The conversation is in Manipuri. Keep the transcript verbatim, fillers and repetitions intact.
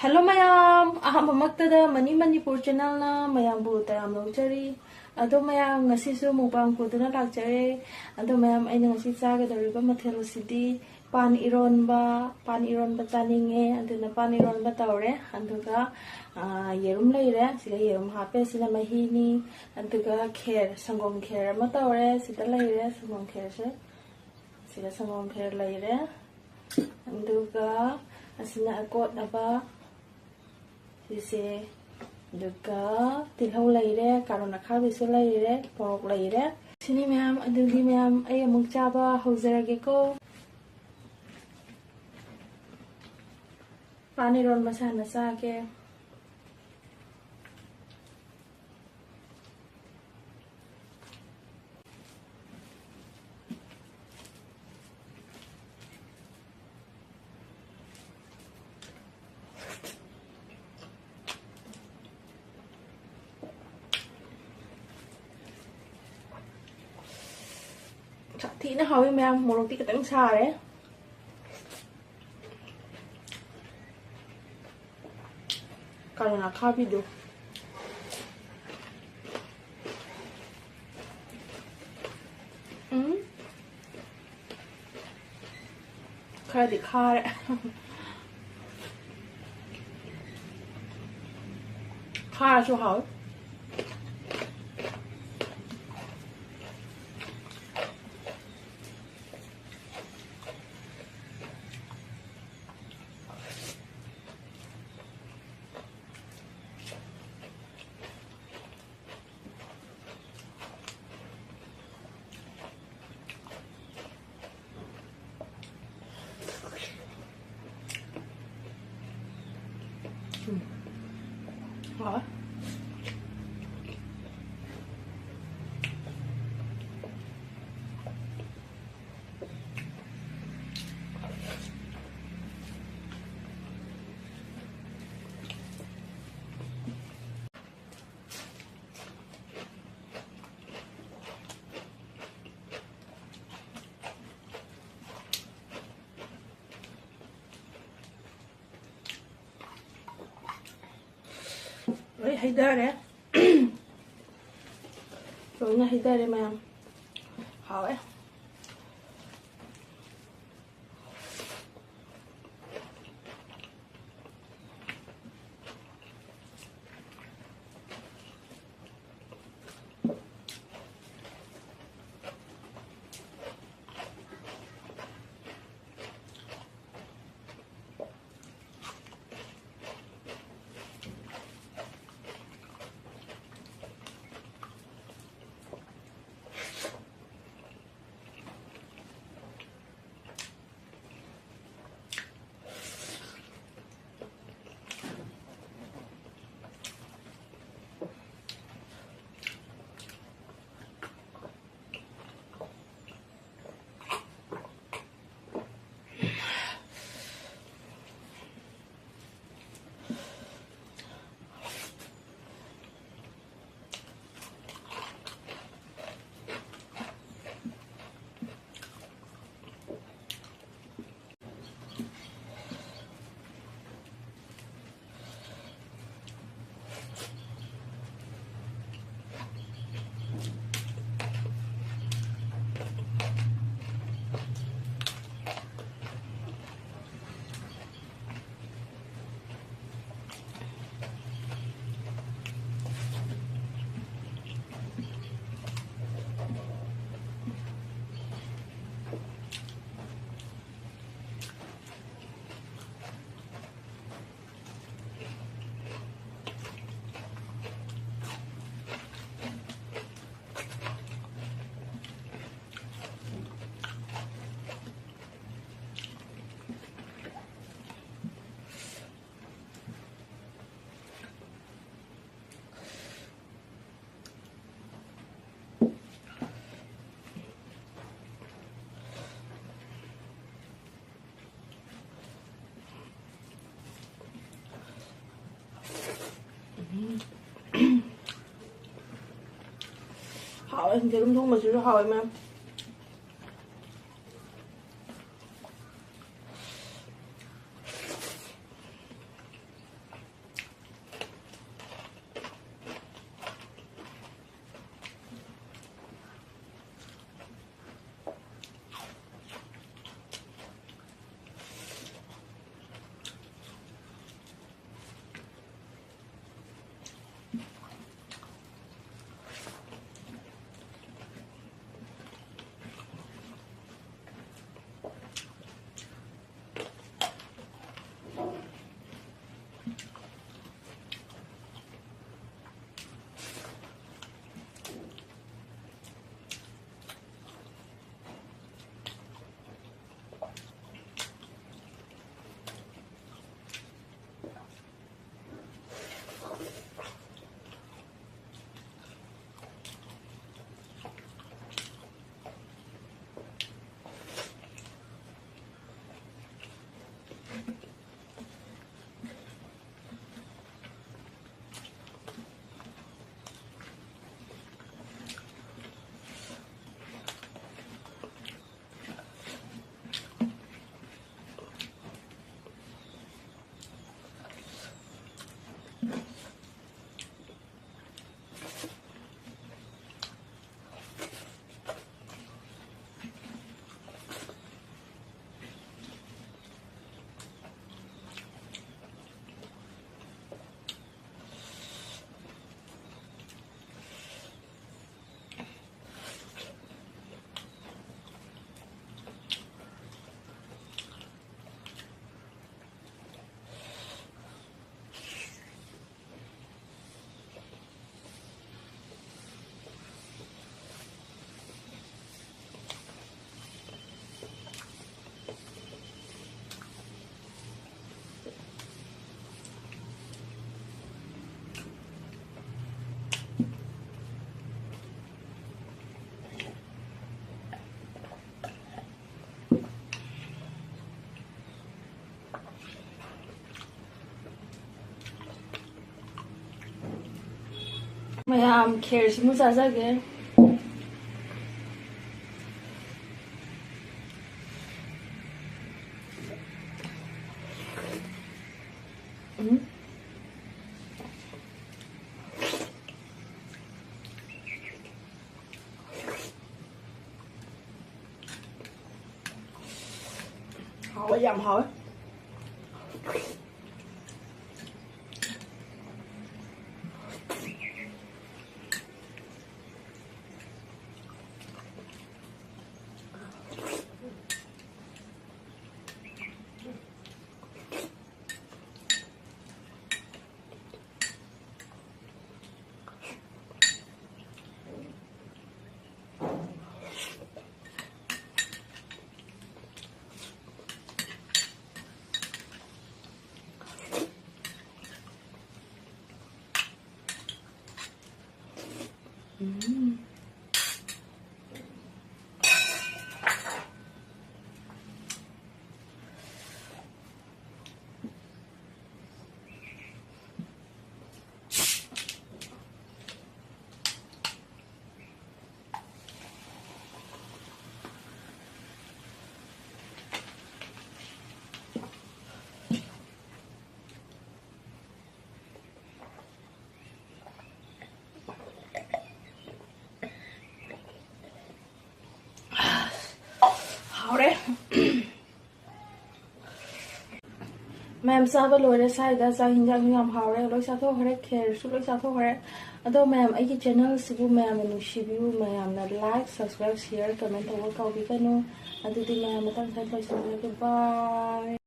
ꯍꯜꯂꯣ ꯃꯌꯥꯝ, ꯑꯍꯥꯟꯕꯃꯛꯇꯗ ꯃꯅꯤ ꯃꯅꯤꯄꯨꯔ ꯆꯦꯅꯦꯜꯅ ꯃꯌꯥꯝꯕꯨ ꯇꯔꯥꯝꯅ ꯑꯣꯛꯆꯔꯤ꯫ ꯑꯗꯣ ꯃꯌꯥꯝ, ꯉꯁꯤꯁꯨ ꯃꯨꯛꯕꯥꯡ ꯄꯨꯗꯨꯅ ꯂꯥꯛꯆꯔꯦ꯫ ꯑꯗꯣ ꯃꯌꯥꯝ, ꯑꯩꯅ ꯉꯁꯤ ꯆꯥꯒꯗꯧꯔꯤꯕ ꯃꯊꯦꯜ ꯑꯁꯤꯗꯤ ꯄꯥꯟ ꯏꯔꯣꯟꯕ, ꯄꯥꯟ ꯏꯔꯣꯟꯕ ꯆꯥꯅꯤꯡꯉꯦ, ꯑꯗꯨꯅ ꯄꯥꯟ ꯏꯔꯣꯟꯕ ꯇꯧꯔꯦ꯫ ꯑꯗꯨꯒ, ꯑ, ꯌꯦꯔꯨꯝ ꯂꯩꯔꯦ, ꯁꯤꯗ ꯌꯦꯔꯨꯝ ꯍꯥꯞꯄꯦ, ꯁꯤꯅ ꯃꯍꯤꯅꯤ꯫ ꯑꯗꯨꯒ ꯈꯦꯔ, ꯁꯪꯒꯣꯝ ꯈꯦꯔ ꯑꯃ ꯇꯧꯔꯦ, ꯁꯤꯗ ꯂꯩꯔꯦ ꯁꯪꯒꯣꯝ ꯈꯦꯔꯁꯦ꯫ ꯁꯤꯗ ꯁꯪꯒꯣꯝ ꯈꯦꯔ ꯂꯩꯔꯦ꯫ ꯑꯗꯨꯒ ꯑꯁꯤꯅ ꯑꯀꯣꯠꯅꯕ, ꯁꯤꯁꯦ꯫ ꯑꯗꯨꯒ ꯇꯤꯜꯍꯧ ꯂꯩꯔꯦ, ꯀꯥꯔꯣꯟ ꯑꯈꯥꯕꯤꯁꯨ ꯂꯩꯔꯦ, ꯃꯣꯔꯣꯛ ꯂꯩꯔꯦ꯫ ꯁꯤꯅꯤ ꯃꯌꯥꯝ꯫ ꯑꯗꯨꯗꯤ ꯃꯌꯥꯝ, ꯑꯩ ꯑꯃꯨꯛ ꯆꯥꯕ ꯍꯧꯖꯔꯒꯦꯀꯣ꯫ ꯄꯥꯟ ꯏꯔꯣꯟꯕꯁꯦ ꯍꯥꯟꯅ ꯆꯥꯒꯦ꯫ ꯁꯥꯊꯤꯅ ꯍꯥꯎꯋꯤ ꯃꯌꯥꯝ, ꯃꯣꯔꯣꯛꯇꯤ ꯈꯤꯇꯪ ꯁꯥꯔꯦ꯫ ꯀꯥꯔꯣꯟ ꯑꯈꯥꯕꯤꯗꯣ꯫ ꯎꯝ꯫ ꯈꯔꯗꯤ ꯈꯥꯔꯦ꯫ ꯈꯥꯔꯁꯨ ꯍꯥꯎꯋꯤ꯫ ꯎꯝ꯫ ꯍꯥꯎꯋꯦ꯫ ꯂꯣꯏ ꯍꯩꯊꯔꯦ꯫ ꯂꯣꯏꯅ ꯍꯩꯊꯔꯦ ꯃꯌꯥꯝ꯫ ꯍꯥꯎꯋꯦ꯫ ꯍꯥꯎꯋꯦ, ꯌꯦꯔꯨꯝ ꯊꯣꯡꯕꯁꯤꯁꯨ ꯍꯥꯎꯋꯦ ꯃꯌꯥꯝ꯫ ꯃꯌꯥꯝ ꯈꯦꯔꯁꯤꯃꯨꯛ ꯆꯥꯖꯒꯦ꯫ ꯎꯝ꯫ ꯍꯥꯎꯋꯦ, ꯌꯥꯝ ꯍꯥꯎꯋꯦ꯫ ꯎꯝ꯫ ꯍꯥꯎꯔꯦ꯫ ꯃꯌꯥꯝ ꯆꯥꯕ ꯂꯣꯏꯔꯦ꯫ ꯁ꯭ꯋꯥꯏꯗ ꯆꯥꯛ ꯍꯤꯟꯖꯥꯡꯁꯨ ꯌꯥꯝ ꯍꯥꯎꯔꯦ, ꯂꯣꯏ ꯆꯥꯊꯣꯛꯈ꯭ꯔꯦ, ꯈꯦꯔꯁꯨ ꯂꯣꯏ ꯆꯥꯊꯣꯛꯈ꯭ꯔꯦ꯫ ꯑꯗꯣ ꯃꯌꯥꯝ, ꯑꯩꯒꯤ channel ꯁꯤꯕꯨ ꯃꯌꯥꯝꯅ ꯅꯨꯡꯁꯤꯕꯤꯌꯨ, ꯃꯌꯥꯝꯅ like, subscribe, share, comment ꯇꯧꯕ ꯀꯥꯎꯕꯤꯒꯅꯨ꯫ ꯑꯗꯨꯗꯤ ꯃꯌꯥꯝ, ꯃꯊꯪ ꯃꯊꯪ ꯂꯣꯏꯁꯤꯟꯖꯔꯒꯦ꯫ Bye꯫